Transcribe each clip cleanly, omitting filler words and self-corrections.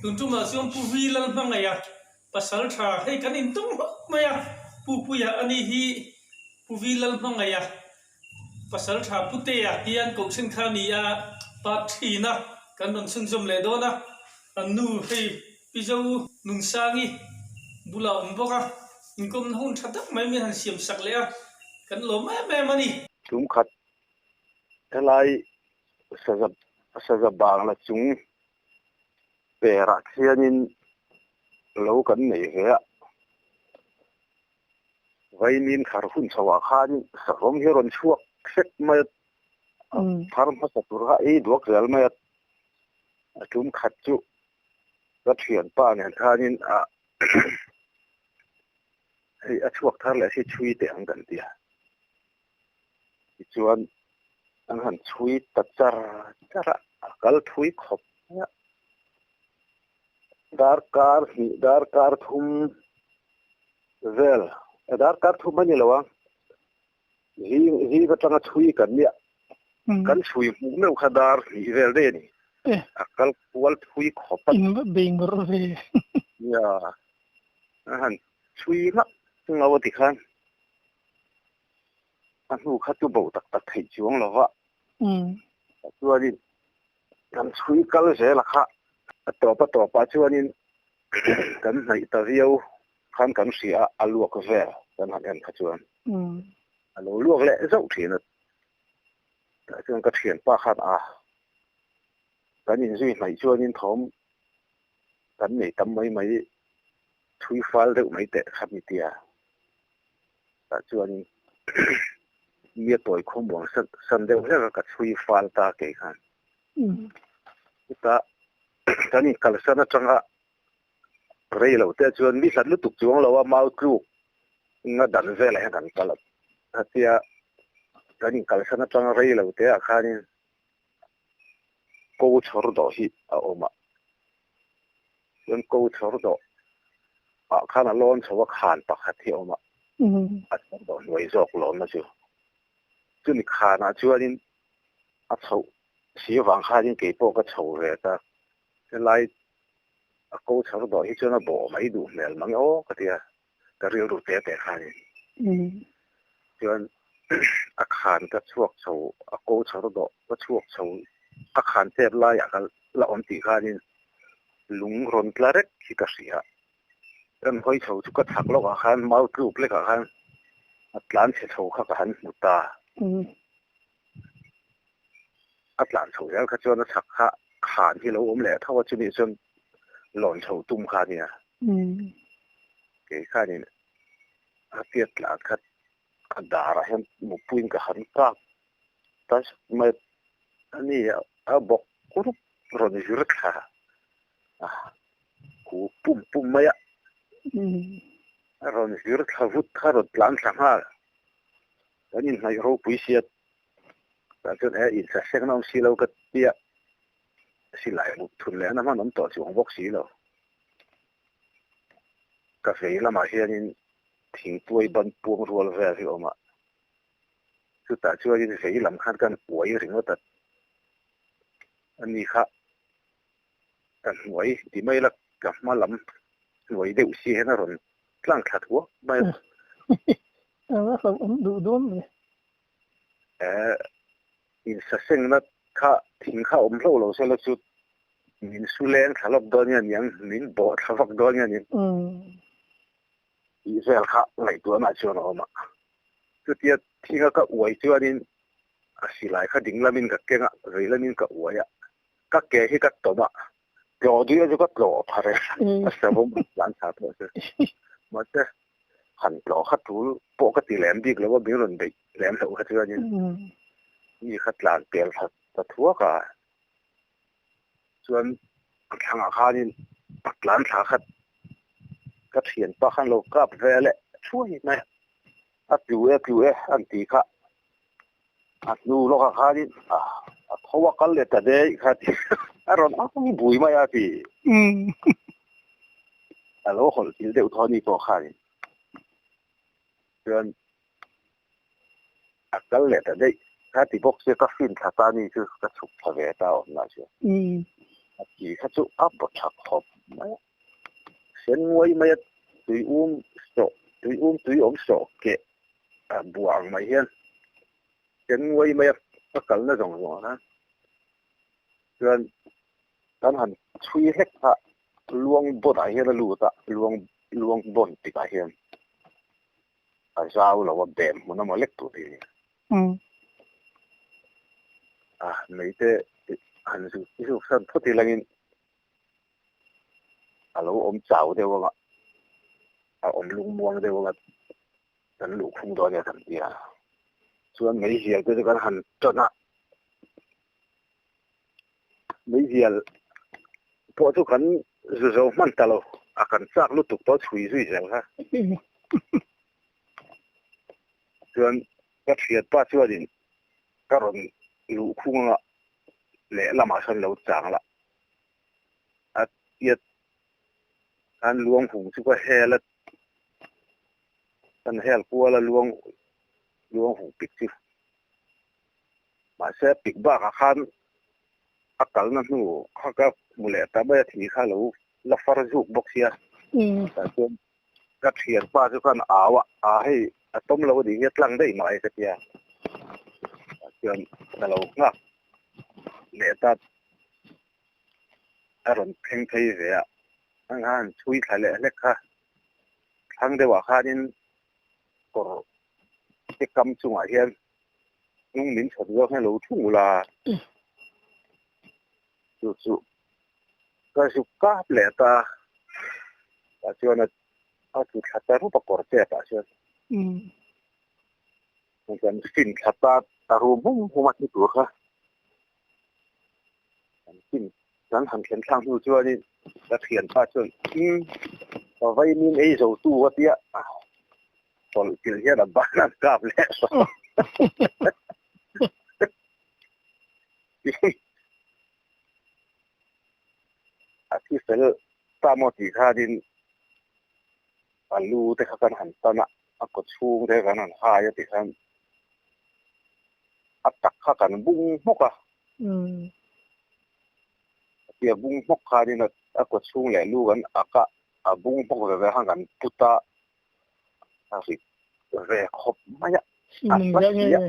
Tun tumah chuan Pu Vi Lalhmangaih a pasal tha hei kan intawng hlawk mai a, Pu Puia a ni hi Pu Vi Lalhmangaih a pasal tha Putea tia an koh thin kha a ni a, part thin a kan rawn chhunzawm leh dawn a, an nu hei Pi Zo Nunsangi bulah a awm bawk a, inkawmna hun tha tak mai min han siam sak leh a, kan lawm em em a ni. Tumkhat helai saza saza bangla chung perah khianin lo kan nei ve a, Vaimim thar hun chhoah khanin savawm hi a rawn chhuak sek mai a, a thar hmasa tur kha ei duak zel mai a, a tum khat chu ka thianpa nen khanin a hei a chhuak thar leh si chhui teh ang kan ti a. Tichuan an han chhui ta char char a, a kal thui khawp mai a. Darkar hnih darkar thum vel, darkar thum a ni lo ang, zing zing atanga chhui kan nia, kan chhui hmuh meuh kha dar hnih vel daih a ni. A kal kual thui khawp a. In va bei ngawr ve. Nia, an han chhui ngak ngau a ti khan. A hnu kha chu bo tak tak theih chuang lo va. Chuanin kan chhui kal zel a kha. A tawp a tawpah chuanin kan hnaih ta viau khan kan hria a, a luak vel kan han en kha chuan a lo luak leh zauh thin a. Tah chuan ka thianpa khan a kan inzui hnaih chuanin thawm kan nei tam mai mai thui fal deuh mai teh kha mi tia. Tah chuanin mi a tawi khawm buang san deuh hlek a ka chhui fal ta kei khan. Chutah kan inkalsan atanga rei lo te chuan mi hlat lutuk chuang lo a mau tluk nga dan velah hian kan kal a. Khatia kan inkalsan atanga rei lo te ah khanin ko chhawr dawh hi a awm a. Chuan ko chhawr dawh ah khan a lawn chho a khan pakhat hi a awm a, a chhawr dawh hnuai zawk lawnna chu. Chumi khanah chuanin a chhoh si avang khanin kei pawh ka chho ve ta. Helai a ko chhawr dawh hi chuan a bawh mai duh hmel mang e aw ka ti a, ka rilru te teh khanin. Chuan a khan ka chhuak chho, a ko chhawr dawh ka chhuak chho, a khan tep laiah ka la awm tih khanin lung rawn tla rek hi ka hria. Kan hawi chho chu ka chhak lawkah khan mau tluk lekah khan a tlan chhe chho kha ka han hmu ta. A tlan chho zel kha chuan a chhak kha khan hi lo awm leh tho a, chumi chuan lawn chho tum kha a nia. Kei khanin a tiat tlan kha a darah hian mupuiin ka han kak ta mai a ni a bawk rup rawn vir thla a hu pum pum mai a a rawn vir thla vut kha rawn tlan thla nghal kan inhnaih ropui sia tah chuan e insaseng na awm si lo ka tia silai mut thun leh na hman awm tawh chuang bawk si lo. Ka vei lamah hianin thingtuai ban puang rual vel hi a awm a, chutah chuanin vei lam khan kan uai ringawt a, ani kha ka hnuai ti mai la ka hma lam hnuai deuh si hian a rawn tlang thla thuak mai a. A va hlauhawm duh dawn ve. Eh, insasengna kha thing kha awm hlauh lo sela chu min su leng thla lawk dawn nge aniang, min bawh thla vak dawn nge aniang tih vel kha ngaihtuahna chuan a awm a. Chutia thinga ka uai chuanin a silai kha ding lamin ka keng a, vei lamin ka uai a, ka ke hi ka tawm a, tlawh duih a chu ka tlawh phar e, a savawm tlan thla pawh chu. Mahse, han tlawh kha tul pawh ka ti lem bik lo a, min rawn beih lem loh kha chuanin mi kha tlan pel thla ta thuak a. Chuan a thlangah khanin a tlan thla khat ka thianpa khan lo kap ve leh thuai mai a, a tlu e tlu e an ti kha a hnu lawkah khanin a tho a kal leh ta daih kha ti a rawn ang bui mai a ti. A lo hawlh thil deuh thaw ni pawh khanin chuan a kal leh ta daih kha ti bawk sia ka fin thla ta ni chu ka chhuk thla ve ta awm lah chuan. A thi kha chu a baw tha khawp mai a, sen nguai mai a tui um sawh tui um tui awm sawh keh a bua ang mai hian sen nguai mai a a kalna zawng zawng ah khan chuan kan han chhui hlek kha luang bawn ah hian a lut a luang luang bawn tikah hian a zau lo a bem hmun amaw lek tur hi a ni. A mei te han zuk zuk san phawt ilangin a lo awm chau deuh anga a awm lungmuang deuh anga kan luh khung dawn nia kan ti a. Chuan meizial te chu kan han tan a, meizial pawh chu kan zu zo hman ta lo, a kan chak lutuk tawh chhui zui zel kha. Chuan ka thianpa chuanin ka rawn luh khung anga lehlamah sawn lo chang la a tiat khan luang hung chu ka hel a, kan hel kual a luang luang hung pik chu. Mahse pik bakah khan a kalna hnu kha ka hmu leh ta mai a thi kha lo la far zuk bawk sia. Tah chuan Ka thianpa chu khan au a, a hei a tawm lo anih hi a tlang daih mai ka tia. Tah chuan ka lo nghak leh ta a rawn thleng phei ve a, a han chhui thla leh hlek kha. Thlang deuhah khanin kawr te kam chungah hian hnung min chhawt zawk hian lo thu ngul a, chu chu Ka zuk kap leh ta tah chuan a a tlu thla ta rup a kawr chep ah chuan kan fin thla ta ta rum hum hum a thi tur kha kan fin kan han thlen thlak hnu chuanin ka thianpa chuan umm ka vaimin ei zo tu a tia tawlh kilh hian a ban a kap leh sawk A thi fel ta maw tih khanin a lu te kha kan han tan a, a kaw chhung te kan han hai a tih khan a tak kha kan bung hmawk a. A tia bung hmawk khanin a kaw chhung leh lu kan ak a, a bung hmawk ve ve khan kan put a, a rit ve khawp mai a. A hla si a.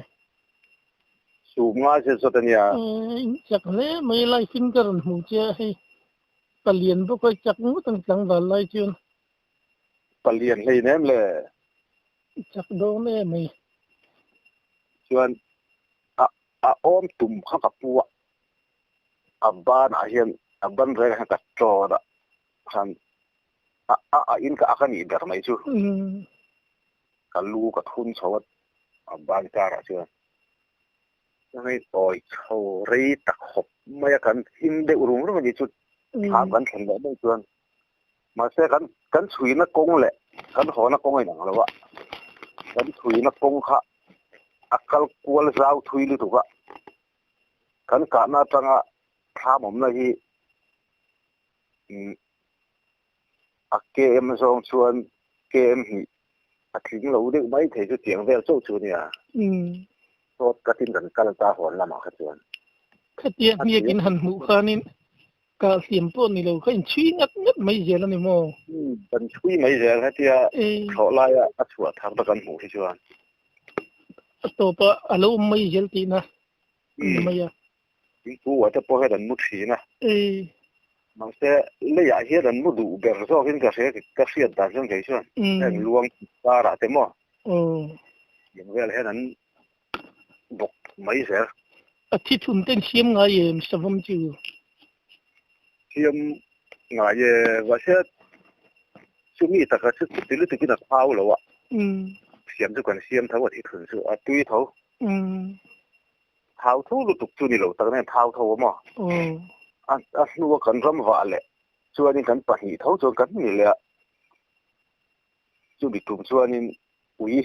Sum nga zet zawt a nia. In chak hle mai live in ka rawn hmuh che a hei palian bawk a i chak ngawt ang tlangval lai chuan. Palian hlein em le. I chak dawn em hei. Chuan a a awm tum kha ka pu a, a banah hian a ban reng ah hian ka tawt a khan a a in ka ak a nih ber mai chu. Ka lu ka thun chho a, a ban karah chuan ka ngaihtuah chho rei ta khawp mai a, kan him deuh rum rum a ni chu thlam kan thlen leh mai chuan mahse kan kan chhuina kawng leh kan hawna kawng a inang lo a, kan chhuina kawng kha a kal kual zau thui lutuk a, kan kahna atanga thlam awmna hi A KM zawng chuan KM hnih a tling lo deuh mai thei chu tiang vel chauh chu nia. Sawt katin kan kal ta hawn lamah kha chuan. Khatia hniakin han hmuh khanin kah hliam pawh ni lo kha inchhui ngat ngat mai zel a ni maw? Kan chhui mai zel hetia thlawh laia a chhuah thar ta kan hmuh hi chuan. A tawpah a lo awm mai zel tihna a ni mai a. Thingpui ah te pawh hian an mu thin a. Mahse leiah hian an mu duh ber zawkin ka hria ka hriat dan chuan kei chuan heng luang karah te maw tiang vel hian an bawk mai zel. A thi thun ten siam ngai em savawm chu? Siam ngai e, mahse chumi taka chu chuti lutukin a thau lo a, siam chu kan siam tho a thi thun chu a tui tho. Thau tho lutuk chu ni lo tak nen thau tho a maw? A a hnua kan ram vah leh chuanin kan pahnih tho chuan kan ni leh a, chumi tum chuanin ui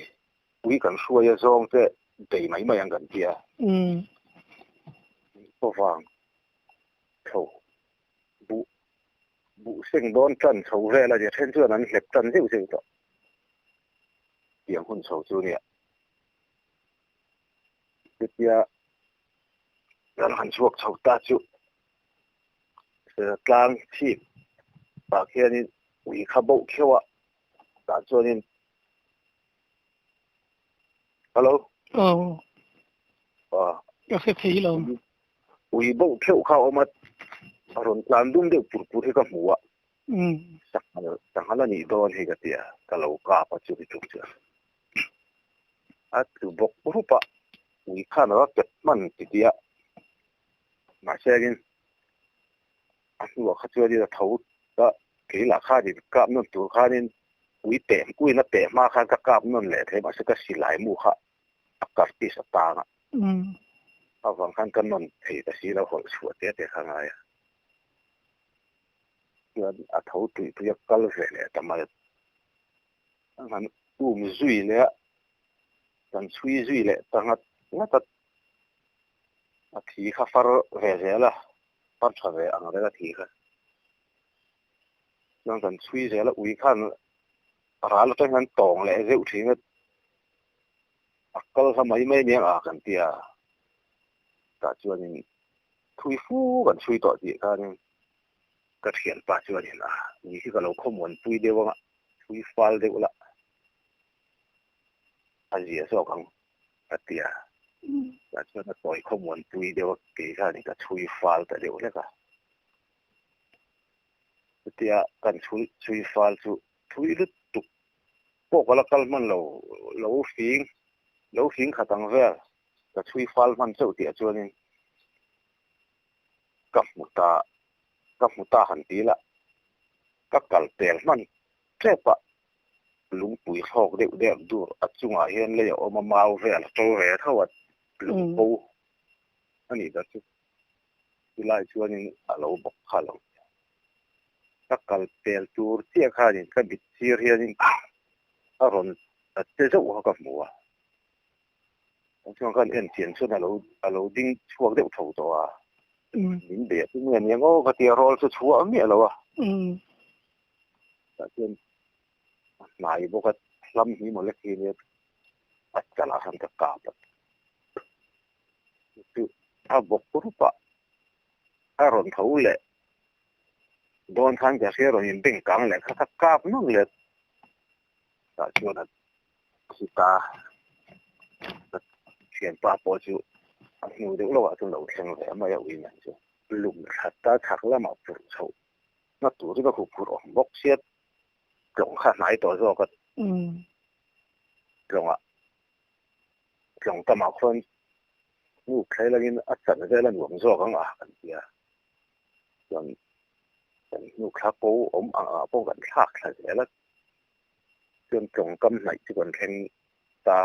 ui kan hruai a zawng te bei mai mai ang kan ti a. Pawvang tho buh buh seng dawn tan chho vel a nia then chuan an hlep tan zeuh zeuh tawh tiang hun chho chu nia. Chutia kan han chhuak chho ta chu Tlang chhip ah khianin ui kha boh kheuh a, tah chuanin Hello. Aw. Ka hre thei lo. Ui boh kheuh kha a awm a, a rawn tlan dum deuh pur pur hi ka hmu a. Sanghal a nih dawn hi ka ti a, ka lo kap a chumi tum chuan. A tlu bawk rup a, ui khan a va pet hman ti ti a. Mahse in a hnuah kha chuanin a tho a, kei lah khanin kap nawn tur khanin ui peh uiin a peh hma khan ka kap nawn leh thei mahse ka silai mu kha a kartis a tang a. Avang khan ka nawn thei ta si lo hawlh chhuah te te kha ngai a. Chuan a tho tuih tuih a kal ve leh ta mai a. An han um zui leh a, kan chhui zui leh ta ngat ngat a. A thi kha far ve zel a, far tha ve ang reng a thi kha. Chuan kan chhui zel a, ui khan ral atang hian tawng leh zeuh thin a, a kal hla mai mai aniang a kan ti a. Tah chuanin thui fu kan chhui tawh tih khanin ka thianpa chuanin a ui hi ka lo khawmuanpui deuh ang a, chhui fal deuh la a zia zawk ang a ti a. Tah chuan a tawi khawmuanpui deuh a kei khanin ka chhui fal ta deuh hlek a. Chutia kan chhui fal chu thui lutuk pawh ka la kal hman lo, lo fing lo fing khat ang vel ka chhui fal hman chauh tih ah chuanin ka hmu ta ka hmu ta han ti la ka kal pel hman tep a lungpui thlawk deuh deuh dur a chungah hian lei a awm a mau vel a to ve tho a lungpo a nih ber chu chulai chuanin a lo bawk kha lo ka kal pel tur chiah khanin ka bit sir hianin a rawn a che zauh kha ka hmu a. Chuan khan en chian chuan alo alo ding chhuak deuh tho tawh a. Min be chu nge nia ngaw ka tia rawl chu chhuah miah lo a. Tah chuan a hnai bawk a hlam hi mawle khi nia a chalah khan ka kap a. Chu a bawk rup a a rawn tho leh dawn khan ka hria rawn in beng kang leh kha ka kap nawk leh tah chuan a thi ta ka thianpa pawh chu a hnu deuh lohah chuan lo thleng ve mai a ui mai chu. Lung that a chhak lamah phurh chhoh na turin a huphurh awm bawk sia tlawng kha hnai tawh zawk a tlawngah tlawng tamah khuan hnuk thlai langin a chan vel a nuam zawk ang a kan ti a chuan kan hnuk thla ko awm ang ah pawh kan thlak thla zel a. Chuan tlawng kam hnaih chu kan thleng ta.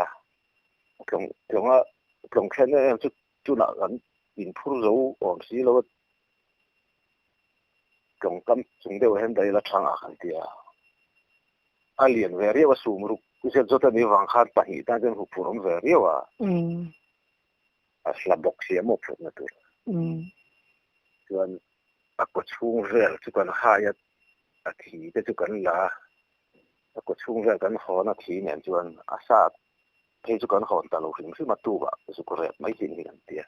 Tlawng tlawnga tlawng thlen em em chu tunah kan inphur zo awm si lo a. Tlawng kam chung deuh hian daih la thang a kan ti a. A lian ve riau a sum ruk zet zawt a nih vang khan pahnih tan chuan huphur awm ve riau a. A hla bawk si a maw phurhna tur. Chuan a kaw chhung vel chu kan hai a. A thi te chu kan la a, a kaw chhung vel kan hawn a thi nen chuan a sa phei chu kan hawn ta lo hrim hrim a tukah zuk rep mai chin hi kan ti a.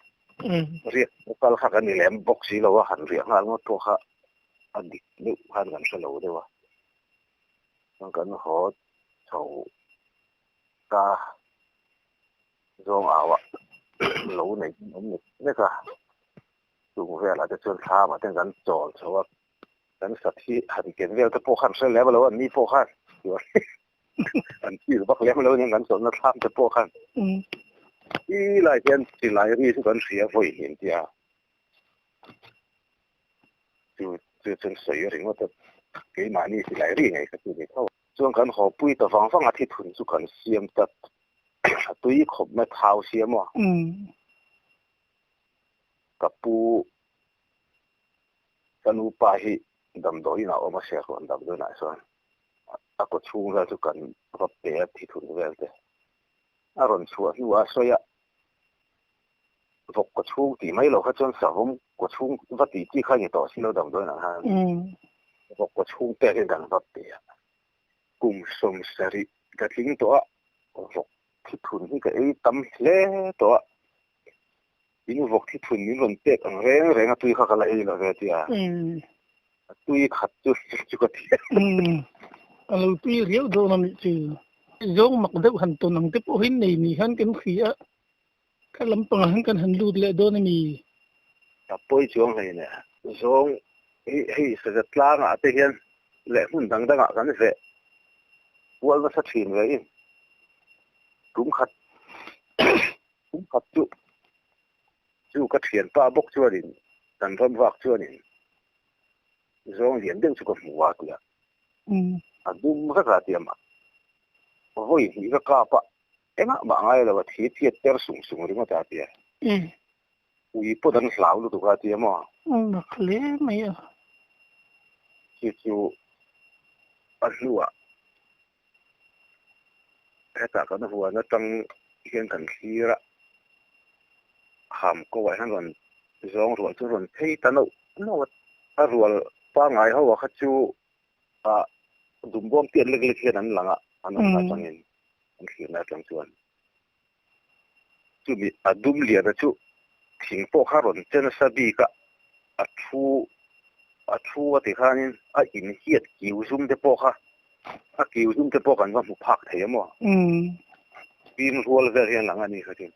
Riak kal kha kan ni lem bawk si lo a, han riah nghal ngawt pawh kha a dik deuh khan kan hre lo deuh a. Chuan kan haw chho ta zawng au ah lo nei awm nek nek a, chung velah te chuan thlam ah te kan chawl chho a. Kan sat hi han ken vel te pawh khan hre lem lo an ni pawh khan an feel vak lem lo aniang kan chawlhna thlam te pawh khan ti lai hian silai ri chu kan hria vawi hnin tia chu chu chuan sawi ringawt a keimahni silai ri ngei kha chu ni tho chuan kan haw pui ta vang vang a thithun chu kan siam ta tui khawp mai thau siam a ka pu Ka nupa hi damdawiin ah awm a hriat ruan damdawiin ah chuan a kaw chhung vel chu kan va pe a thithun vel te a rawn chhuah hnu a sawi a vawk kaw chhung tih mai loh kha chuan savawm kaw chhung va tih chi kha ni tawh si lo damdawiin ah khan vawk kaw chhung pek in kan va pe a kum 70 ka tling tawh a vawk thithun hi ka ei tam hle tawh a. In vawk thi thun min rawn pek ang reng reng a tui kha ka la ei lo ve tia. A tui khat chu chu ka ti. Umm a lo tui riau dawn a nih chu. Zawng mak deuh han tawn ang te pawh hi nei ni hian kan hria a, kha lampangah hian kan han lut leh dawn a ni. Ka pawi chuang hlei nen zawng hi hei saza tlangah te hian leh hmun dang dangah kan veh kual nasa thin ve in tum khat tum khat chu Chu ka thianpa bawk chuanin kan ram vak chuanin zawng lian deuh chu ka hmu a tia. A dum vek a tia mah. Vawi hnih ka kap a, engah mah ngai lo a thi phiat ter sung sung ringawt a tia. Ui pawt an hlau lutuk a tia maw? Mak hle mai a. Chu chu a hnuah Hetah kan huan atang hian kan thlir a, ham ko ah hian rawn zawng rual chu rawn phei ta nauh nauh a, a rual pangngai ho ah kha chu ah dumbawm pian lek lek hian an lang a, an awmna atangin an thlirna atang chuan chumi a dum liana chu thing pawh kha rawn che nasa bik a, a thu a thu a ti khanin a inhiat kiu zum te pawh kha a kiu zum te pawh kan va hmu phak thei a maw? Fim rual vel hian lang a ni kha tin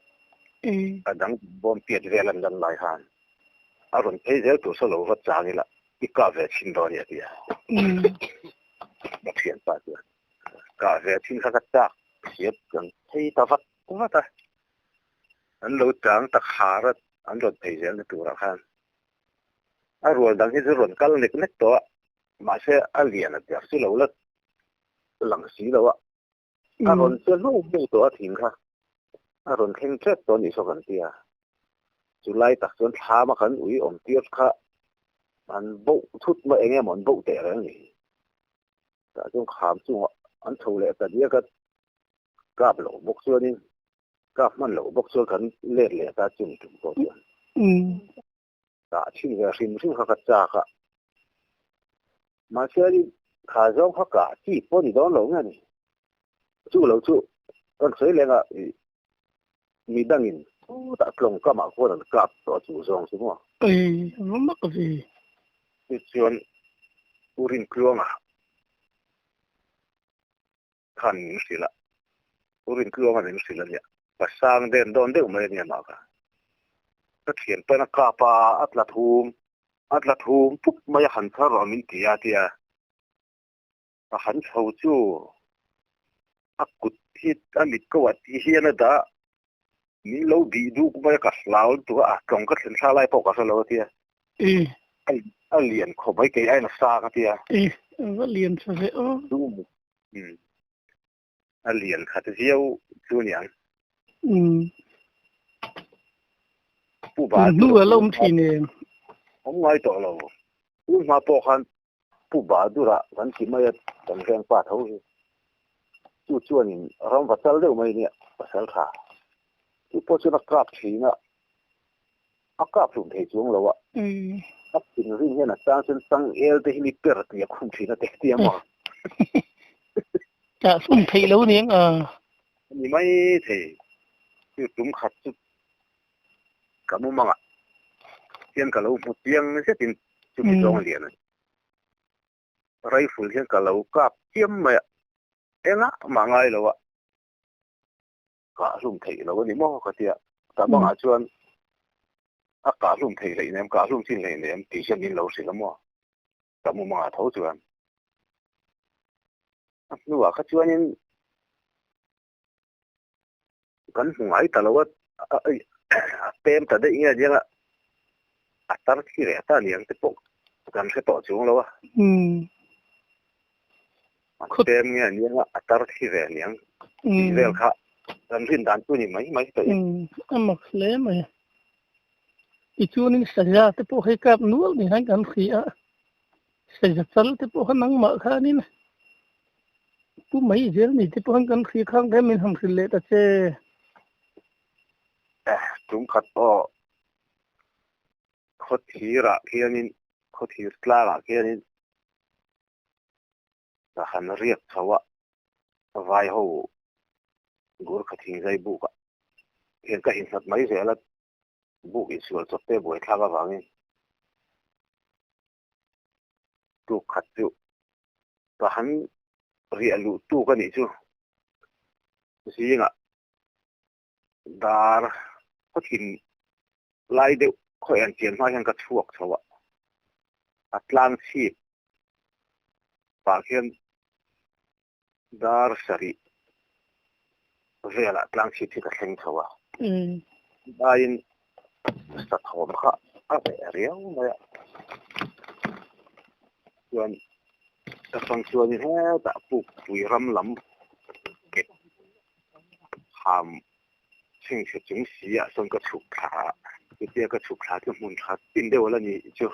a dang bawm piat vel an lan lai khan a rawn phei zel tur saw lo va chang ila i kah ve thin dawn a ni a ti a, ka thianpa chuan. Kah ve thin kha ka chak thiam kan phei ta vat vat a, an lo chang ta khar a, an rawn phei zel na turah khan a rual dang hi chu rawn kal nek nek tawh a, mahse a lian a ber chu lo la lang si lo a, a rawn che hlo hlo tawh a thing kha a rawn thleng tep tawh a nih saw kan ti a, chu lai tak chuan thlam a kan ui awm tir kha an boh thut mai eng emaw an boh teh reng a ni. Tah chuan kham chungah an chho leh ta diak a, kap loh bawk chuanin kap hman loh bawk chuan kan let leh ta chung tum pawh chuan tah thin ve hrim hrim kha ka chak a. Mahse ani kha zawng kha kah chi pawh ni dawn lo nge ni. Chu lo chu kan sawi leng a midangin chutah tlawng kamah khuan an kap tawh chu zawng chu maw. Ei va mak ve. Tichuan U Rintluanga khan min hrilh a, U Rintluanga min hrilh a nia, ka sang den dawn deuh mai a nia mah kha. Ka thianpain a kap a, a tla thum, a tla thum pup mai a han chhar rawh min ti a tia. A han chho chu a kut hi a mit ko ah tih hian a dah min lo bih duk mai a ka hlau lutuk a, a tlawng ka thlen thla lai pawh ka hre lo a tia. A lian khawp mai kei aiin a sang a tia. I va lian tha ve aw. A lian khat viau chu aniang. Pu Ba chu hnu a la awm thin em? Awm ngai tawh lo. Tun hma pawh khan Pu Bahadura kan ti mai a, kan veng pa tho hi. Chu chuanin ram va chal deuh mai nia, pasal tha. Chu pawh chuan a kap thin a, a kap hlum thei chuang lo a. A thinrim hian a chang chuan changel te hi mi per tih a khum thin a te tia maw? Kah hlum theih lo aniang a. A ni mai thei. Chu tum khat chu ka mumangah hian ka lo hmu chiang zetin chumi zawng lian a ni. Rifle hian ka lo kap chiam mai a, engah mah ngai lo a, kah hlum theih lo a ni maw ka tia, ka bangah chuan a kah hlum theih hleih nem, kah hlum chin hleih nem tih hian min lo hrilh a maw, ka mumangah tho chuan. A hnuah kha chuanin Kan hmu ngai ta lo a, a pem ta daih nge aniang a, a tar thi reh ta aniang te pawh kan hre tawh chuang lo a. A pem nge aniang a, a tar thi ve aniang tih vel kha kan rin dan chu ni mai mai tawh i. A mak hle mai. Tichuanin saza te pawh hei kap nual ni hian kan hria a, saza chal te pawh kha nangmah khanin Pu mai zel ni te pawh kan hri khang te min han hrilh leh ta che. Tum khat pawh khawthir ah khianin khawthir tlang ah khianin ka han riak chho a, vai ho Gurkha thingzai buk ah hian ka innghat mai zel a, buk insual chawp te buaithlak avangin. Tuk khat chu ka han riah luh tuk a nih chu zingah dar khawthin lai deuh khaw en chian hma hian ka chhuak chho a, a tlang chhip pah khian dar sarih velah tlang chhip hi ka thleng chho a, aiin sathawm kha a reh riau mai a, chuan ka chang chuanin hetah pukpui ram lam keh Kham chhingchhe chung si ah sawn ka chhuk thla a, chutia ka chhuk thla chu hmun tha chin deuh ala ni chu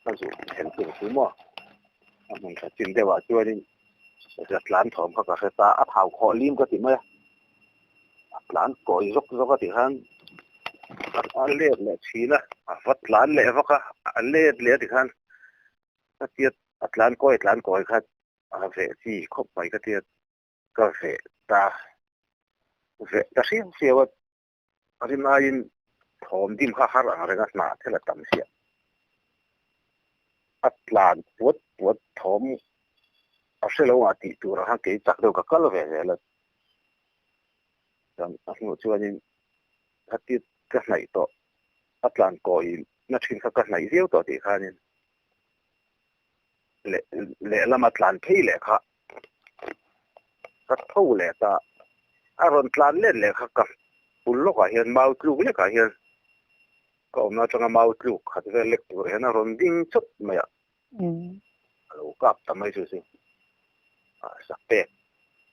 ka zuh thlen tur chu maw, a hmun tha chin deuh ah chuanin za tlan thawm kha ka hre ta, a thau khawh lim ka ti mai a, a tlan kawi zawk zawk a ti khan a let leh thin a, a va tlan leh vak a, a let leh a ti khan ka tia a tlan kawi tlan kawi kha a veh chi khawp mai ka tia. Ka veh ta veh ta hriau hriau a, a rin aiin thawm dim kha har ang reng a, hnah thil a tam siah. A tlan puat puat thawm a hre lo ngah tih turah khan kei chak deuh ka kal ve zel a. Chuan a hnuah chuanin khati ka hnaih tawh, a tlan kawi na thin kha ka hnaih viau tawh tih khanin leh lehlama tlan phei leh kha Ka tho leh ta, a rawn tlan let leh kha ka bul lawkah hian mau tluk lekah hian ka awmna atanga mau tluk khat vel lek tur hian a rawn ding chawt mai a, a lo kap ta mai chu chu a sa pek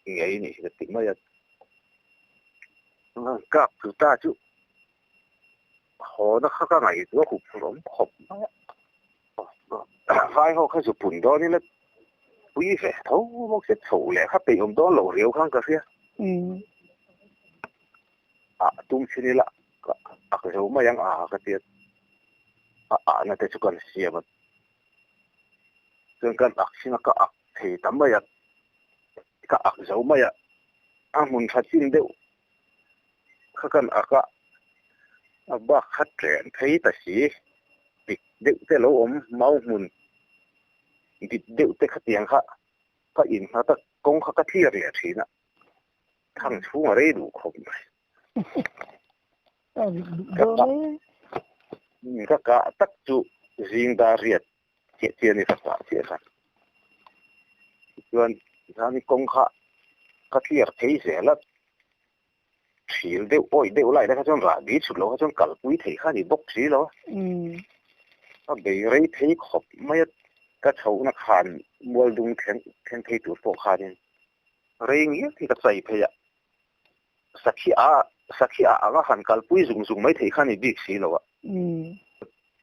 ngei nih hi ka ti mai a, kap chu ta chu haw na kha ka ngaihtuah hup rawm khawp mai a. Vai ho kha zu pun dawn ila pui ve tho bawk se chho leh kha peih awm dawn lo riau khan ka hria. A tum chin ila ka ak zo mai ang a ka tia a ahna te chu kan siam a chuan kan ak chin a ka ak thei ta mai a ka ak zo mai a a hmun tha chin deuh kha kan ak a a bak kha chen phei ta si. Dik deuh te lo awm mau hmun dik deuh te khatiang kha ka innghat a, kawng kha ka clear leh thin a, thang chhung a rei duh khawp mai. Ka kah ka kah tak chu zing dar riat chiah chiah a ni ka kah chiah kha. Tichuan tichuan kawng kha ka clear phei zel a. Thil deuh awih deuh lai te kha chuan rahbi chhut loh kha chuan kalpui theih kha a ni bawk si lo a. Ka bei rei phei khawp mai a, ka chhohna khan mual dung thleng thleng phei tur pawh khanin rei ngial hi ka chai phei a. Sakhi a sakhi a anga han kalpui zung zung mai theih kha a ni bik si lo a.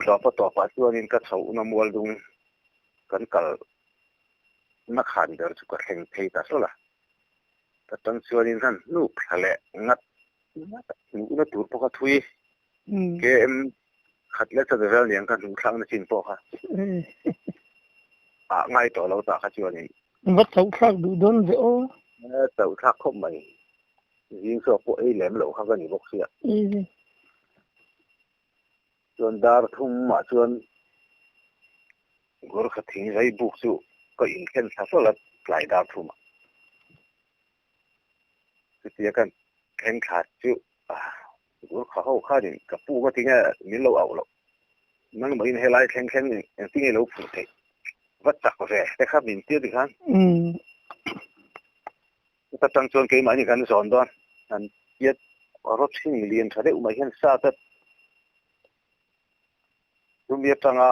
Tawpa tawpah chuanin ka chhohna mual dung kan kalna khan ber chu ka thleng phei ta hlawlh a. Ka tan chuanin han hnuk thla leh ngat ngat a, hnuhna tur pawh kha thui KM khat leh chat vel niang kha hnuh thlakna chin pawh kha ah ngai tawh lo tah kha chuanin. Va chauh thlak duh dawn ve aw. Chauh thlak khawp mai. Zing chhuak pawh ei lem loh kha ka ni bawk sia. Chuan dar thum ah chuan Gorkha thing zai buk chu ka inthlen thla hlawlh a, tlai dar thum ah. Chutia kan thleng thla chu Gorkha ho khanin ka pu ka ti nge min lo auh loh. Nangmah in helai thleng thleng engtin nge i lo phurh theih? Va chak ve te kha min tir ti khan. Chuta tang chuan keimahni kan zawn dawn an tia rawthing lian tha deuh mai hian sat a chumi atanga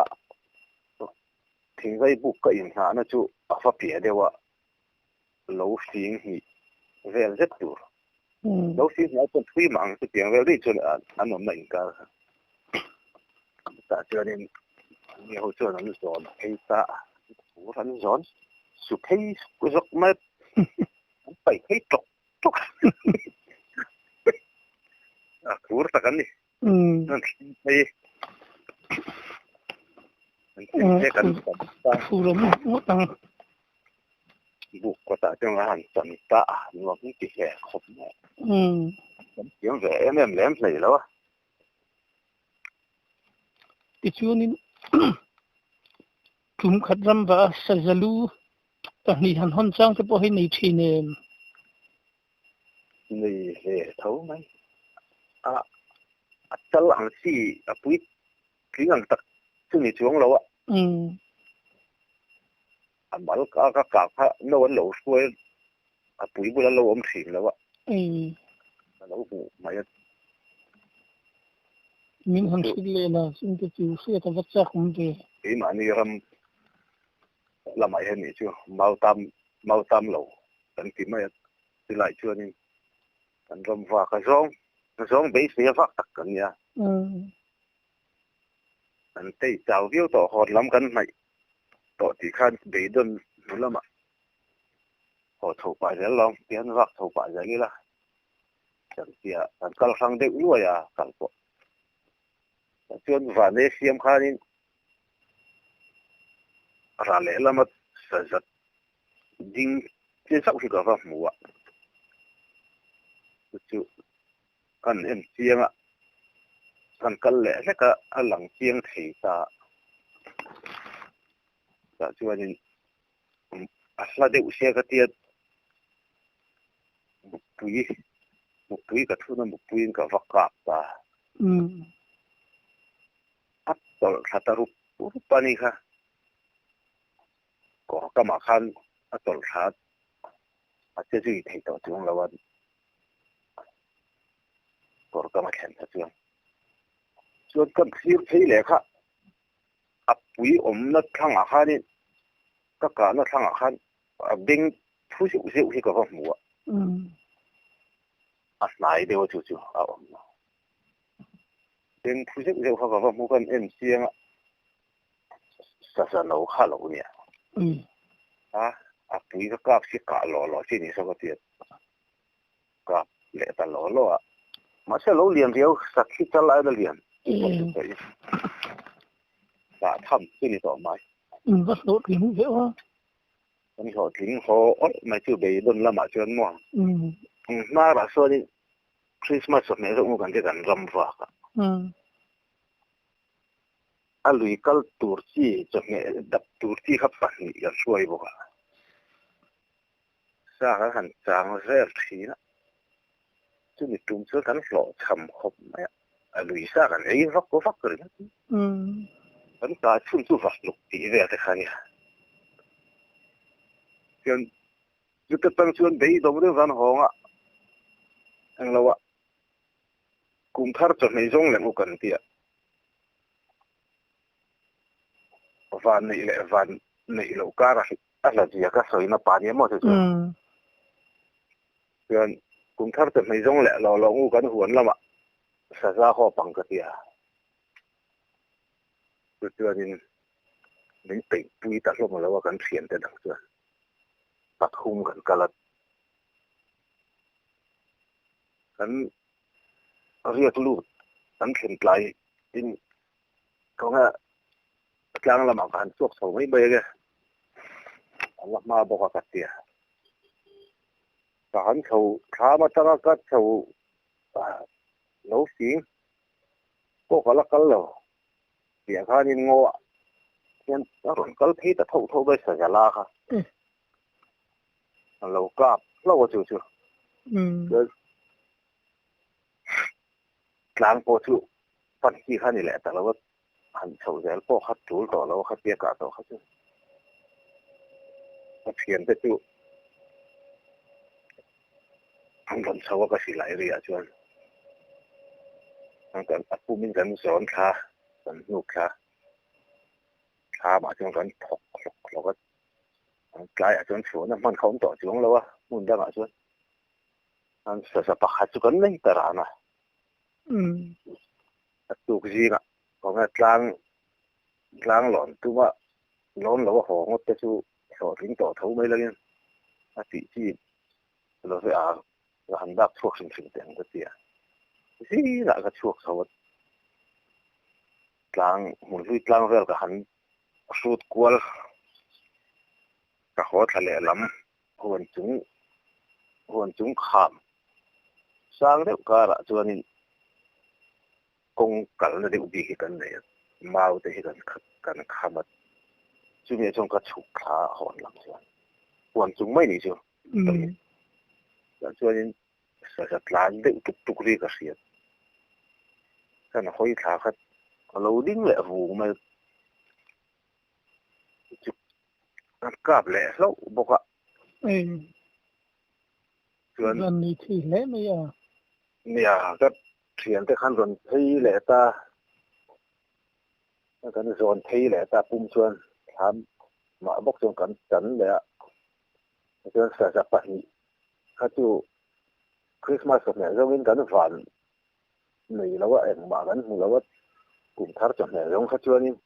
thingzai buk ka inhnahna chu a va piah deuh a, lo fing hnih vel zet tur. Lo fing hnih ai chuan thui mah ang chutiang vel daih chuan an awmna inkar kha. Chutah chuanin mi ho chuan an zawn phei ta a, thur an zawn su phei zawk mai an paih phei tawk tawk a, thur tak an ni. An thleng phei an thleng phei kan chan ta. Thur awm ngawt ang. Buk kawtah chuan a han chan ta a, nuam hi ti hle khawp mai. Kan thiam ve em em lem hlei lo a. Tichuanin Tum khat ram va a saza lu pahnih han hawn chang te pawh hi nei thin em? Nei ve tho mai. A a chal ang chi a puitling ang tak chu ni chuang lo a. A mal ka ka kah kha no an lo hruai a pui bula lo awm thin lo a. A lo hmuh mai a. Min han hrilh leh la, chungte chu hriat a va chak awm ve. Keimahni ram lamah hian nih chu mautam mautam lo kan ti mai a, chulai chuanin kan ram vak a zawng zawng beisei a vak tak kan nia. Kan tei chau viau tawh hawn lam kan hnaih tawh tih khan beidawn hnu lamah haw chho pah zel lo tihian vak chho pah zel ila kan tia kan kal hrang deuh luai a kal pawh. Chuan vane siam khanin Ral lehlama sazat ding chian chauh hi ka va hmu a, chu chu kan en chiang a, kan kal leh hlek a, a lang chiang thei ta. Tah chuanin a hla deuh sia ka tia mukpui mukpui ka thun a mukpuiin ka va kap ta. A tawlh thla ta rup rup a ni kha. Kawr kamah khan a tawlh thla a che zui thei tawh chuang lo a, kawr kam a thlen kha chuan. Chuan kan thlir phei leh kha a pui awmna thlangah khanin ka kahna thlangah khan a beng thu zeuh zeuh hi ka va hmu a, a hnai deuh a chu chu a awm lo. Beng phu zeuh zeuh kha ka va hmu kan en chiang a, saza no kha lo nia. A, a pui ka kap si kah lawh lawh chi ni saw ka ti a, kap leh ta lawh lawh a. Mahse lo lian riau, sakhi chal aia la lian dah tham chu ni tawh mai. In va hlawhtling deuh a. Kan hlawhtling haw awlh mai chu beidawn lamah chuan maw. Hnarah sawn in Christmas chawhmeh zawk maw kan ti kan ram vak a. A lui kal tur chi chawhmeh dap tur chi kha pahnih kan hruai bawk a. Sa kan han chang vel thin a. Chumi tum chuan kan hlawh chham khawp mai a. A lui sa kan ei vak vak ringawt. Kan kah chhun chu vak luk tih vel te kha a nia. Chuan Chuta tang chuan beidawng deuh van hawng a, englo ah kum thar chawhmeh zawng leh uk an ti a, van neih leh van neih loh kar a a hla zia ka sawi na pa nia maw chu chu. Chuan kum thar chawhmeh zawng leh lo lo uk an huan lamah saza haw pang ka ti a, chu chuanin min peih pui ta hlawm lo a kan thiante dang chuan. Pathum kan kal a, kan riak lut kan thlen tlai in kawnga tlang lamah ka han chhuak chho mai mai ange, a la hma bawk a ka tia. Ka han chho thlam atanga ka chho lo fing pawh ka la kal lo Tiah khanin ngaw ah hian a rawn kal phei ta tho tho mai saza la kha. A lo kap hlauh a chu chu. Chuan tlang pawh chu pan chi kha ni leh ta lo a, han chhoh zel pawh kha tul tawh lo a khatia kah tawh kha chu. Ka thiante chu an rawn chho a ka silai ri ah chuan a pumin kan zawn thla kan hnuk thla thla mah chuan kan thawk hlawk hlawk a an tlaiah chuan chhuahna hman kha awm tawh chuang lo a hmun dangah chuan an saza pakhat chu kan nei ta ran a a tuk zingah kawngah tlang tlang lawn tuma lawn lo a haw ngawt te chu hlawhtling tawh tho mai langin a tih chi lo ve a, ka han dak chhuak hrim hrim teh ang ka ti a. Zingah ka chhuak chho a, tlang hmun hlui tlang vel ka han hrut kual, ka haw thla lehlam huan chung huan chung kham sang deuh karah chuanin kawng kalna deuh bik hi kan nei a, mau te hi kan kan kham a. Chumi ah chuan ka chhuk thla a hawn lam chuan huan chung mai nih chu. Tah chuanin saza tlan deuh tuk tuk ri ka hriat. Khan hawi thla khat a lo ding leh vung mai chu kan kap leh hlauh bawk a. Chuan Rawn nei thei hle mai a. Nia, ka thiante khan rawn phei leh ta. Kan zawn phei leh ta pum chuan thlam mah bawk chuan kan tan leh a. Chuan saza pahnih kha chu Christmas chawhmeh zawngin kan van nei lo a, engmah kan hmu lo a, kum thar chawhmeh zawng kha chuanin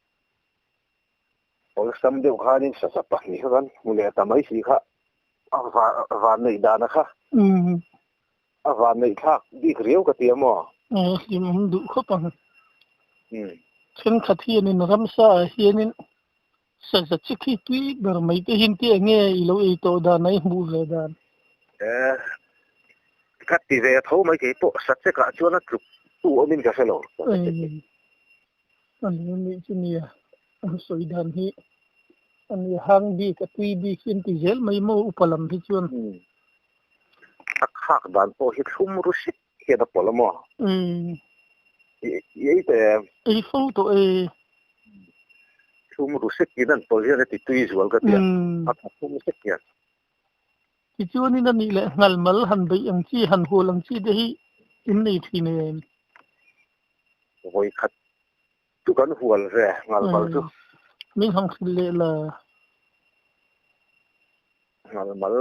awlsam deuh khanin saza pahnih kha kan hmu leh ta mai si kha a van neih dana kha a van neih thlak bik riau ka ti a maw? Aw, hlimawm duh khawp ang. Thenkhat hianin ramsa ah hianin Saza chi khi tui ber mai te hian tih enge i lo ei tawh dan a i hmuh ve dan? Eh, ka ti ve tho mai kei pawh sachekah chuan a tluk tu awmin ka hre lo. Eh, a ni anih chu nia, an sawi dan hi a ni hang bik a tui bik hi an ti zel mai maw upa lam hi chuan. A khak dan pawh hi thlum ru sik hian a pawlh a maw? Umm. I ei teh em? Ei fo tawh e. Thlum ru sek in an pawlh hian a ti tui zual ka ti a, a tha thlum sek hian. Tichuanin a nih leh nghal mal han beih ang chi, han hual ang chi te hi in nei thin em? Vawi khat chu kan hual ve nghal mal chu. Min han hrilh leh la. Nghal mal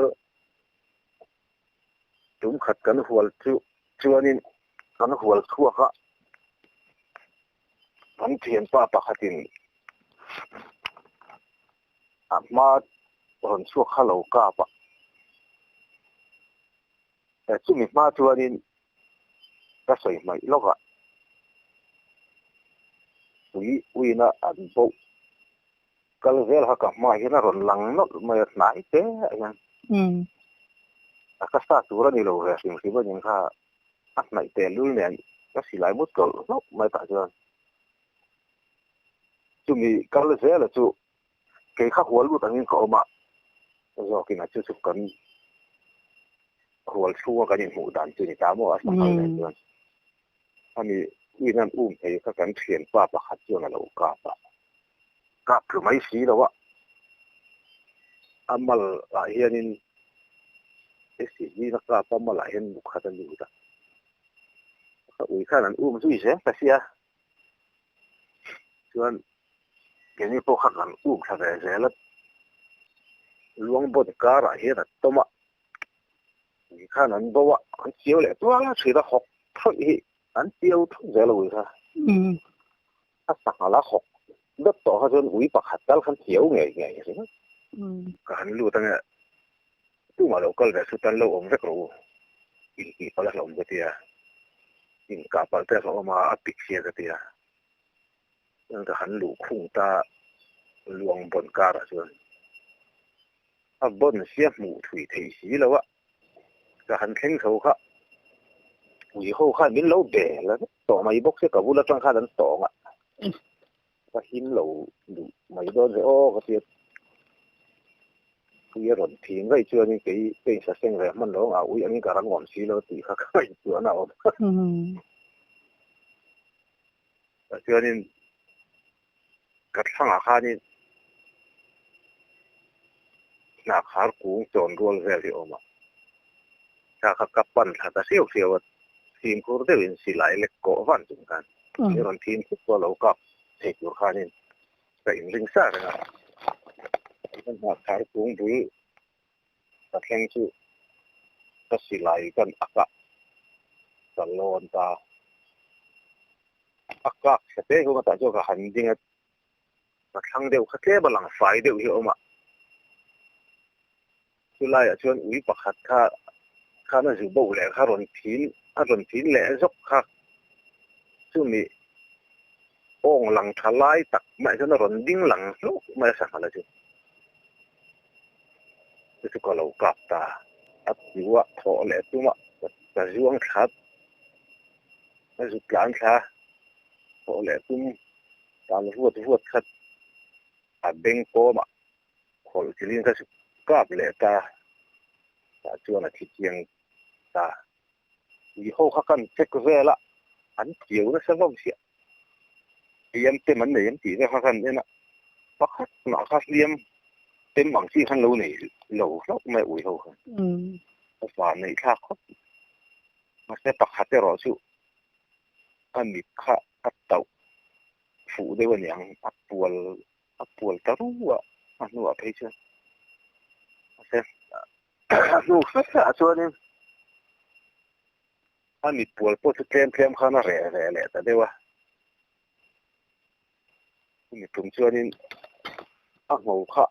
Tum khat kan hual chu chuanin kan hual chhuak a, kan thianpa pakhatin a hma rawn chhuak kha lo kap a, chumi hma chuanin ka sawi hmaih lawk a, ui uina an boh Kal vel kha ka hmaah hian a rawn lang nawlh mai a, hnai te ah hian a ka sa tur a ni lo ve hrim hrim a ning kha a hnaih teh lul nen ka silai mut tlawlh hlauh mai tah chuan chumi kal zela chu kei kha hual lut angin ka awm a, zawkin a chu chu kan hual chhunga kan inhmuh dan chu ni ta maw a sanghal nen chuan. Ani in an um thei kha kan thianpa pakhat chuan a lo kap a, kap tlu mai si lo a, a mal ah hianin SCG na kap a mal ah hian bu khat a lut a, ka ui khan an um zui zel ta sia, chuan keini pawh kha kan um thla ve zel a, luangbawt karah hian a tawm a. Ui khan an bo a, an chiau leh tual a, ṭhit a hawk thawih hi an chiau thawk zel a ui kha. A sanghal a hawk deuh tawh kha chuan ui pakhat tal khan chiau ngei ngei ringawt. Ka han lut ange, tumah lo kal ve chu tan lo awm vek rawh u, intih palh a hlauhawm ka ti a, inkah palh te a hlauhawm a, a pik sia ka ti a. Chuan ka han luh khung ta luang bawn karah chuan. A bawn sia hmuh thui thei si lo a, ka han thleng chho kha ui ho khan min lo bel a vek tawh mai bawk sia ka bul atang khan an tawng a, ka him lo duh mai dawn ve aw ka tia ui a rawn phing vaih chuanin kei ka insaseng ve hman lo ang a ui angin ka rang awm si lo tih kha ka ngaihtuahna a awm. Tah chuanin ka thlangah khanin hnahkhar kung chawn rual vel hi a awm a, thla kha ka pan thla ta hriau hriau a, fimkhur deuhin silai lek kawh van chung khan i rawn thim khuk pawh lo kap thei tur khanin ka inring sa reng a, hnahkhar kung bul ka thleng chu ka silai kan a kah ka lawn ta. A kak chhe te hi tah chuan ka han ding a, ka thlang deuh kha tlem a lang fai deuh hi a awm a. Chulaiah chuan ui pakhat kha khan a zu bo leh kha rawn thin a rawn thin leh zawk kha chumi awng lang tha lai tak mai chuan a rawn ding lang hlauh mai a sanghal a chu. Chu chu ka lo kap ta a tiu a thawh leh tum a ka zuang thla A zuk tlan thla thawh leh tum tal vuat vuat khat A beng kawmah khawlh chilhin ka zuk kap leh ta, tah chuan a thi chiang ta. Ui ho kha kan check vel a, an chiau nasa hlawm siah. Hliam tem an nei em tih vel kha kan en a, pakhat mah kha hliam tem ang chi khan lo nei lo hlauh mai ui ho khan. A van neih thlak khawp. Mahse pakhat erawh chu a mit kha a tauh fuh deuh a niang, a pual a pual ta ru a, a hnuah phei chuan mahse a hnu hret hretah chuanin a mit pual pawh chu tlem tlem khan a reh reh leh ta deuh a, chumi tum chuanin a ngho kha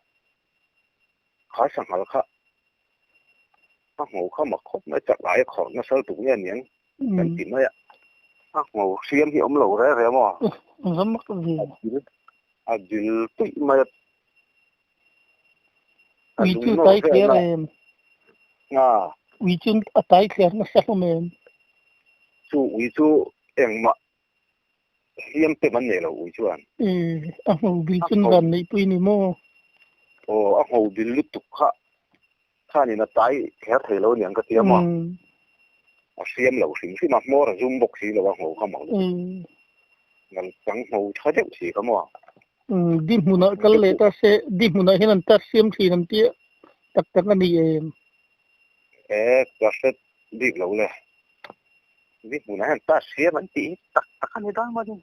kha sanghal kha a ngho kha mak khawp mai chak lai a khawrh nasa lutuk nge aniang kan ti mai a, a ngho hriam hi a awm lo reng reng maw? A dil tuih mai a, a Ui lung chu nawr tai vel thler na em? A. Ui chu a tai thler nasa hlawm em? Chu ui chu engmah hliam te man nei lo ui chuan. E, a ngho bil chun van neihpui ni maw? Aw, a ngho bil lutuk kha khanin a tai kher thei lo aniang ka ti a maw? A hriam lo hrim hrim a, hmawr a zum bawk si lo a ngho kha mak lutuk. Ngal chang ngho tha deuh si kha maw? Di hmunah kal leh ta se, di hmunah hian an tar siam thin an tia tak tak a ni em? E, ka hre bik lo le. Di hmunah hian tar siam an tih hi tak tak a ni dawn maw ni?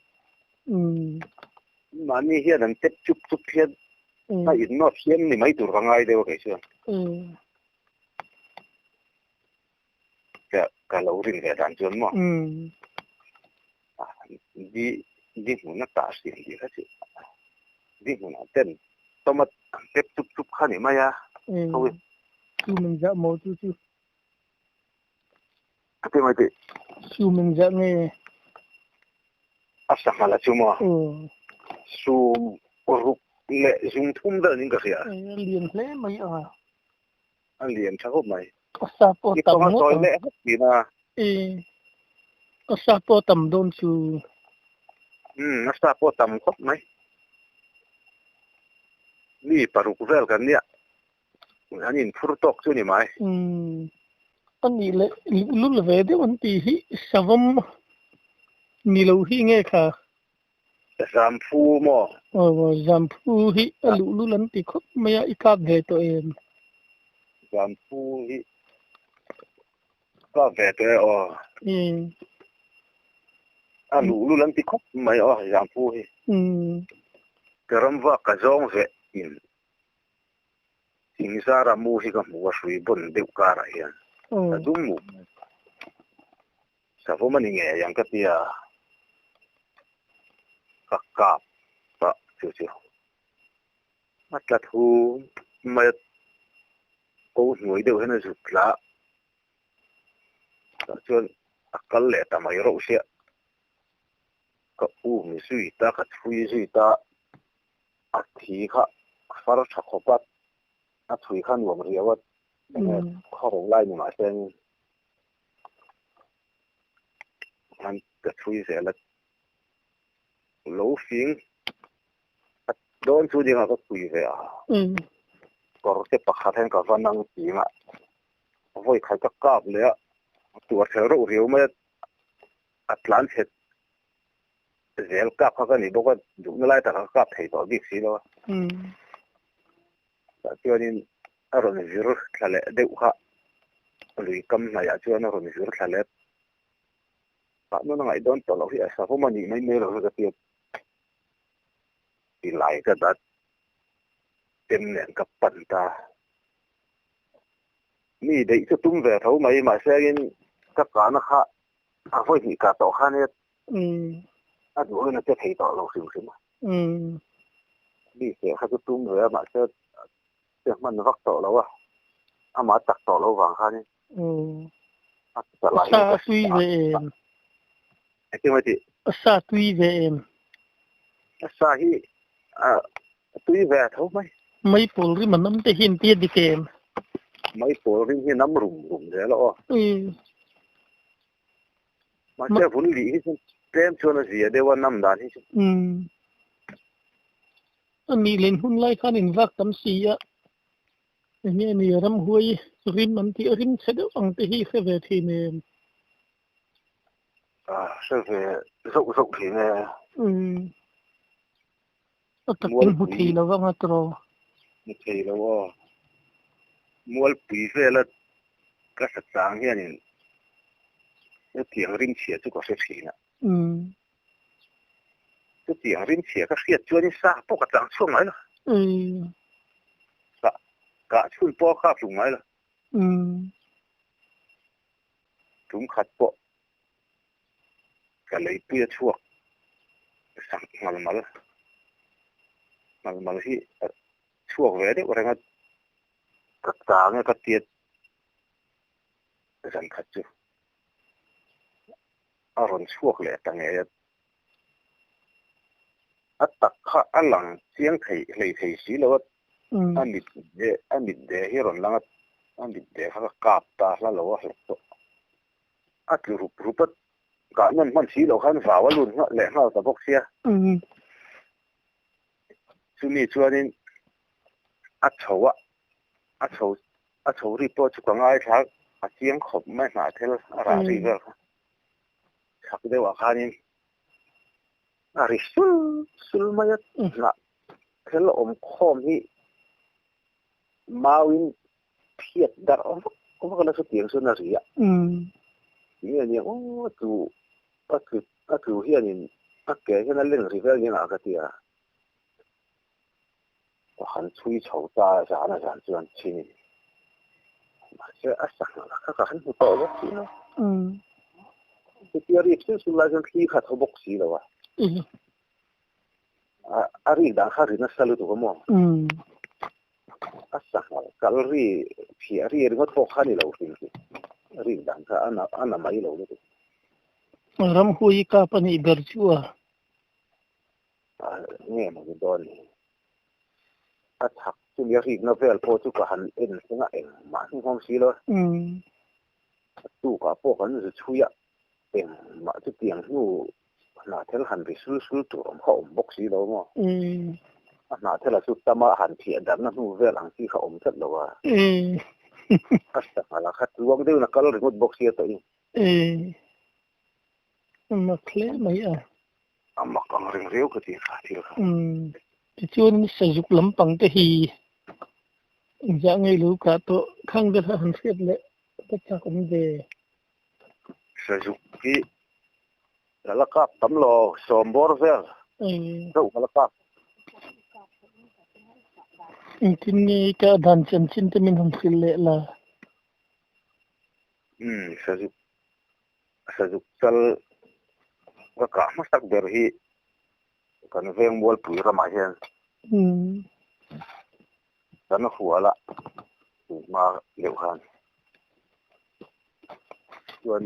Mahni hian an tep chup chup hian a innawt hian ni mai tur ka ngai deuh a kei chuan. Ka lo rin ve dan chuan maw? Di di hmuna tah hriam tih kha chu di hmunah ten tomat an tep chup chup kha ni mai a. Chu min zah maw chu chu? A ti mai tih. Su min zah nge? A sanghal a chu maw? Su ruk leh zung thum vel ning ka hria. A lian hle mai a. A lian tha khawp mai. Ka sa pawh I tam kawng a ngawt sawi ang. leh hlek thin a. E, ka sa pawh tam dawn chu. Umm, a sa pawh tam khawp mai. Mi paruk vel kan nia. An inphur tawk chu ni mai. Umm, a nih leh luhlul ve deuh an tih hi savawm ni lo hi nge kha? Zamphu maw? Aw, Zamphu hi a luhlul an ti khawp mai a, i kap ve tawh em? Zamphu hi kap ve tawh e aw. Umm. A luhlul an ti khawp mai aw Zamphu hi. Umm. Ka ramvak ka zawng ve in Thingzara mu hi ka hmu a hrui bawn deuh karah hian ka dum mu. Savawm a ni ngei ang ka ti a, ka kap pah chu chu a tla thu mai a, ko hnuai deuh hian a zut tla a, tah chuan a kal leh ta mai reuh sia, ka um zui ta, ka chhui zui ta. A thi kha a far tha khawp a, a chhui kha nuam riau a, enge khaw ro lai ni mahse an ka chhui zel a, lo fing a dawn chu dingah ka chhui ve a, kawr te pakhat hian ka va nang ching a, vawi khat ka kap leh a, a tuar ṭhelh reuh riau mai a, a tlan chhe Zel kap kha ka ni bawk a, duhna lai takah ka kap thei tawh bik si lo a. Tah chuanin a rawn vir thla leh deuh kha, lui kam hnaihah chuan a rawn vir thla leh. Tah nawn a ngaih dawn tawh loh hi a savawm a nih mai mai lo hi ka tia. Ti lai ka dat tem nen ka pan ta. Mi deih chu tum ve tho mai, mahse angin ka kahna kha A vawi hnih kah tawh khan e a duh in a che thei tawh lo hrim hrim a. Mi seh kha chu tum ve a mahse che hman vak tawh lo a, amah a chak tawh lo vang khanin a chalah hian ka tui ve em? Engtin mai tih? A sa tui ve em? A sa hi a tui ve tho mai. Maipawl rim a nam te hi an tia dik em? Maipawl rim hi a nam rum rum zel a aw. Mahse a vun lih hi chuan tlem chuan a zia deuh a nam dan hi chu. A nih len hun lai khan in vak tam si a, eng nge ni ramhuai rim an tih a rim chhe deuh ang te hi hre ve thin em? A hre ve zauh zauh thin e. Umm. A takin hmu thei lo vang a tawh. Hmu thei lo aw. Mualpui vela ka sa chang hianin hetiang rimchhia chu ka hre thin a. Chutiang rimchhia ka hriat chuanin sa pawh ka chang chhuak ngai lo. Sa kah chhun pawh a kap hlum ngai lo. Tum khat pawh ka leipui a chhuak sak nghal mal nghal mal hi a chhuak ve deuh reng a, ka chang e ka tiat zan khat chu a rawn chhuak leh ta ngei a, a tak kha a lang chiang thei hlei thei si lo a, a mit a mit de hi a rawn lang a, a mit de kha ka kap ta hla lo a hlawk tawh. A tlu rup rup a, kah nawn hman si loh khan vau a lut leh nghal ta bawk sia. Chumi chuanin a chho a, a chho a chho ri pawh chu ka ngaithla a chiang khawp mai hnah thel a rah ri vel kha. Chhak deuhah khanin a ri sul sul mai a, hnah thel awm khawm hi mauin Phiat darh vak vak a la chutiang chuan a ri a. Tinge nia aw a tlu a tlu a tlu hianin a ke hian a leng ri vel nia ka ti a. Ka han chhui chho ta zan a zan chuan chhin mahse a sangha kha ka han hmu tawh bawk si lo. Chutia rik sul sul lai chuan thli kha a tho bawk si lo a. A rik dan kha ri nasa lutuk a maw? A sangha kal ri phiah ri ringawt pawh kha a ni lo hrim hi. Rik dan kha a na a na mai lo lutuk. Ramhui kap a nih ber chu a. A nge maw ni dawn ni. A chhak chumi a rikna vel pawh chu ka han en thleng a engmah hnungawm si lo. A tukah pawh kan zu chhui a engmah chutiang hnu Hnahthel han ri sul sul tur awm kha awm bawk si lo maw? A hnahthela chu tama han thiah darhna hnu vel ang chi kha awm tlat lo a. A sanghala kha tluang deuhin a kal ringawt bawk sia tawh i. A mak hle mai a. A mak ang reng riau ka ti kha thil kha. Tichuan sazuk lampang te hi engzah ngei lo kah tawh khang vel kha han hriat leh ka chak awm ve. Sazuk hi ka la kap tam lo, sawm bawr vel deuh ka la kap. Engtin nge ka dan chanchin te min han hrilh leh la? Umm sazuk sazuk chal ka kah hmasak ber hi kan veng mualpui ramah hian kan hual a hma deuh khan. Chuan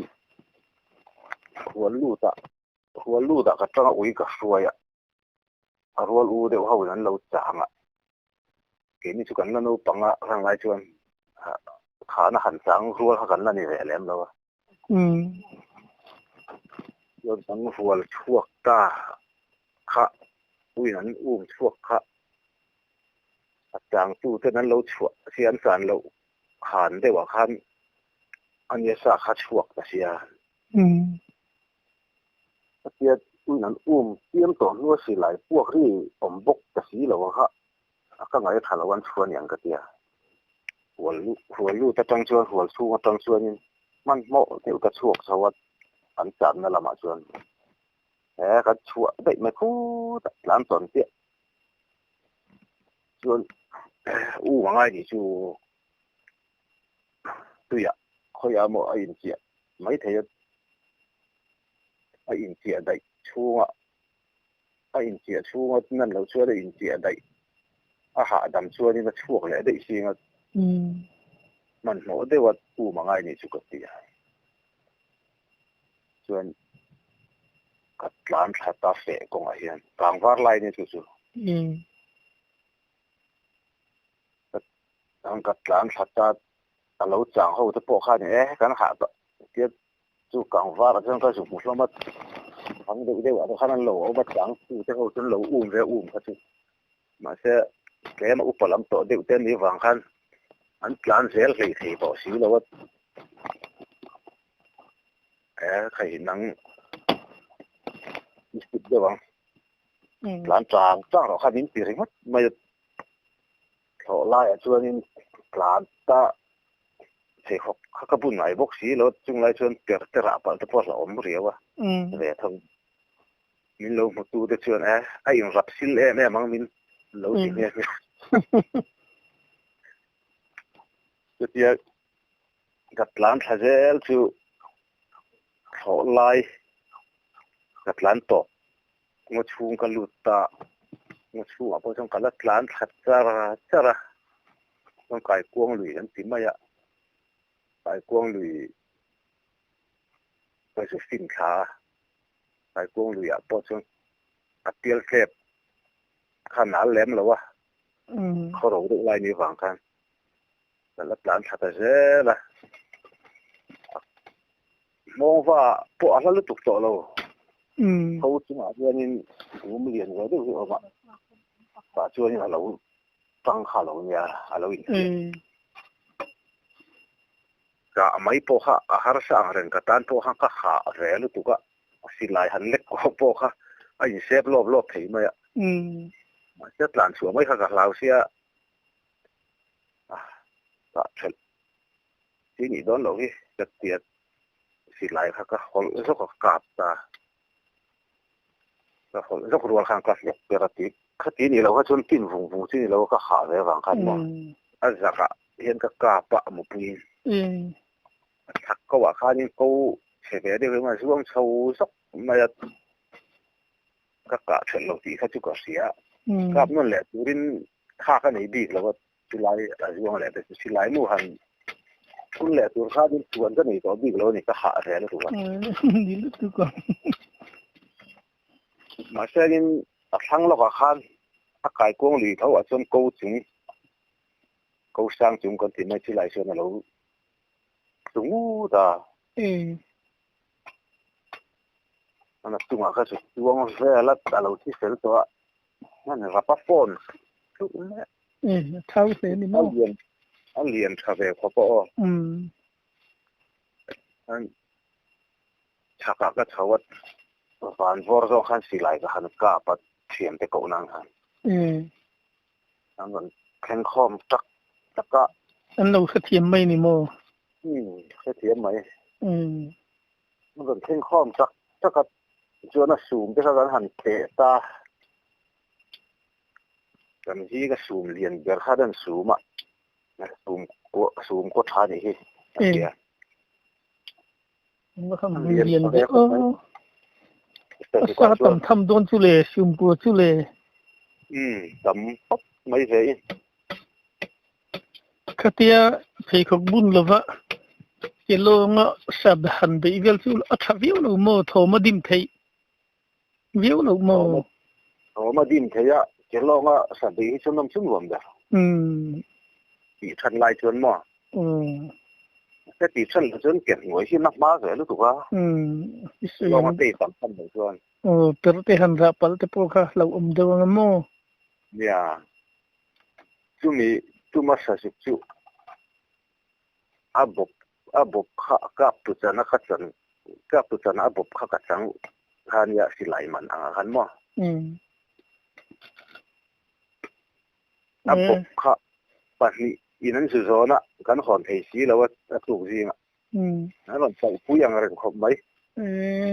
hual lut ah hual lut ah ka tang a ui ka hruai a a rual u deuh ho in an lo chang a keini chu kan la naupang a rang lai chuan khana han chang rual kha kan la ni ve lem lo a chuan kan hual chhuak ta kha uiin an um chhuak kha a chang tu ten an lo chhuah si an chan loh Han deuhah khan a nia sa kha chhuak ta sia. A tia uin an um chiam tawh hnu a silai puak ri awm bawk ta si lo a kha a ka ngaih a tha lo an chhuah aniang ka tia. Hual hual lut atang chuan hual chhung atang chuanin hmanhmawh deuh ka chhuak chho a an channa lamah chuan he kan chhuah daih mai khutah tlan tawn chiah. Chuan u a ngai nih chu tuiah khawiah maw a inchiah mai thei a, a inchiah daih chhunga a inchiah chhunga nan loh chuan a inchiah daih a hahdam chuanin a chhuak leh daih sing a, hmanhmawh deuha um a ngai nih chu ka ti a. Chuan ka tlan thla ta feh kawngah hian kangvar lai nia chu chu. Ka tlan thla ta a lo chang ho te pawh khan e kan hah tawh tia chu kangvar ah chuan ka zu hmu hlawm a thang deuh deuh ah te khan an lo awm a chang tu te ho chu an lo um ve um kha chu. Mahse tlema upa lam tawh deuh te ni vang khan an tlan zel hlei thei tawh si lo a. E khai nang i step deuh ang. Tlan chang chang rawh kha min ti ringawt mai a. Thlawh laiah chuanin tlan ta pheikhawk kha ka bun ngai bawk si lo a, chung lai chuan per te rah palh te pawh a hlauhawm riau a ve tho. Min lo hmutu te chuan e a inrap sil em em ang min lo ti nghe nghe. Chutia ka tlan thla zel chu thlawh lai ka tlan tawp. Ngaw chhung ka lut ta, ngaw chhungah pawh chuan ka la tlan thla char char a, chuan kaikuang lui an ti mai a, kaikuang lui pawh chu fin thla a, kaikuang luiah pawh chuan a pial tlep kha nal lem lo a, khaw ro deuh lai ni vang khan ka la tlan thla ta zel a, Hmawngva pawh a hla lutuk tawh lo. Tho chungah hianin rum lian ve deuh hi a awm a, tah chuanin a lo tang kha a lo nia, a lo inhliam. Kah mai pawh kha a harsa ang reng, ka tan pawh khan ka hah ve lutuk a, silai han lek kawh pawh kha a insep lawp lawp thei mai a. Mahse tlan chhuah mai kha ka hlau sia, tah thelh Chi nih dawn loh hi ka tiat silai kha ka hawlh zawk a kap ta. Ka hawlh zawk rual khan ka hlek ber a ti. Khati nih loh kha chuan tin vung vung chi ni lo ka hah ve avang khan maw. A zakah hian ka kap a mupuiin. A thak ko ah khanin ko chhe ve deuh hi a zuang chho zawk mai a. Ka kah ṭhelh lo tih kha chu ka hria. Kap nawn leh turin tha ka nei bik lo a. Silai a zuang leh te chu silai nu han phun leh tur khan in chuan ka nei tawh bik lo a ni, ka hah zel a tuk a. Ni lutuk a. Mahse in a thlang lawkah khan a kaikuang lui tho ah chuan ko chung, ko sang chung kan ti mai chulai chuan a lo tlu ngut a. A chungah kha chu chuang vel a, a lo thi fel tawh a. Hman rapa phone tluk mai a. A thau hle ni maw? A lian tha ve khawp a aw. Chhakah ka chho a, van vawr zawng khan silai ka han kap a, thiante koh nan khan. An rawn thleng khawm tak tak a. An lo hrethiam mai ni maw? Hrethiam mai. An rawn thleng khawm tak tak a. Tichuan a sum te kha kan han teh ta, kan zinga sum lian ber kha an sum a, sum sum kaw tha nih hi a ti a. Lian ve aw. A sa tam tham dawn chu le, sum kua chu le. Um, tam pawp mai ve i. Khatia pheikhawk bun lova ke lawnga sap han beih vel chu a tha viau lo maw? Thawm a dim theih viau lo maw? Thawm a dim theih a, ke lawnga sap beih hi chu nawm chu nuam ber. Tih than lai chuan maw? Ka tih than loh chuan ke hnuai hi na hma ve lutuk a, lawnga tei tam tham loh chuan. Aw, perh te han rah palh te pawh kha hlauhawm deuh ang a maw? Nia. Chumi tuma hrazuk chu a bawp a bawp kha a kap tu chan a ka chan kap tu chan a bawp kha ka chang kha nia silai man ang a khan maw? A bawp kha pahnih in an zu zawn a kan hawn thei si lo a a tluk zingah an rawn chauh pui ang reng khawp mai.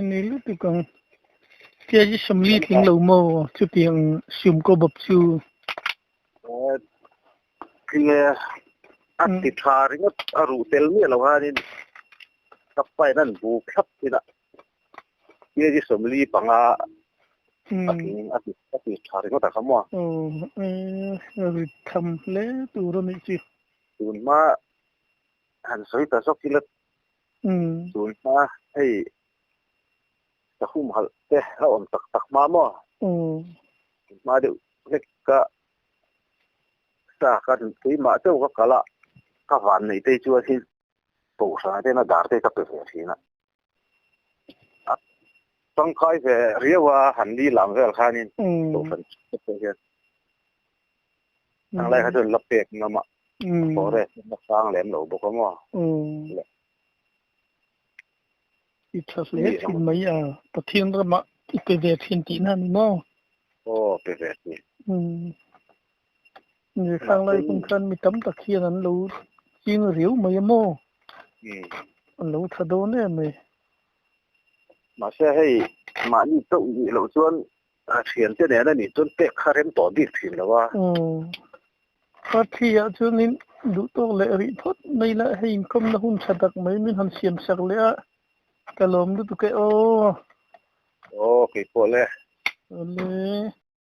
Ni lutuk ang. Kg sawmli tling lo maw chutiang sium ko bawp chu. Tinge a ti tha ringawt a ruh tel miah lo khanin ka pain an bu thlap thin a, kg 45 a tling a ti a ti tha ringawt a kha maw. Aw rit tham hle tur a nih chu. Tun hma han sawi ta zawk ila tun hma hei ka humhalh te a awm tak tak hma maw? Hma deuh hlek ka sa ka keimah chauh ka kal a, ka van neih te chuan hi kohhran ten a dar te ka pe ve thin a. A tangkai ve riau a han li lam vel khanin kohhran te hian. Ang lai kha chuan la pek ngam a, forest a sang lem lo bawk a maw. I tha hle thin mai a, Pathian ramah i pe ve thin tihna a ni maw? Aw, pe ve thin. Ni khang lai hun khan mi tam tak hian an lo ching riau mai a maw? An lo tha dawn em mai. Mahse hei mahni chauh nih loh chuan A thiante nen a nih chuan pek kha rem tawh bik thin lo a. Aw. Party ah chuanin duh tawk leh rih phawt mai la, hei inkawmna hun tha tak mai min han siam sak leh a, ka lawm lutuk e aw. Aw, keipawh le. Awle.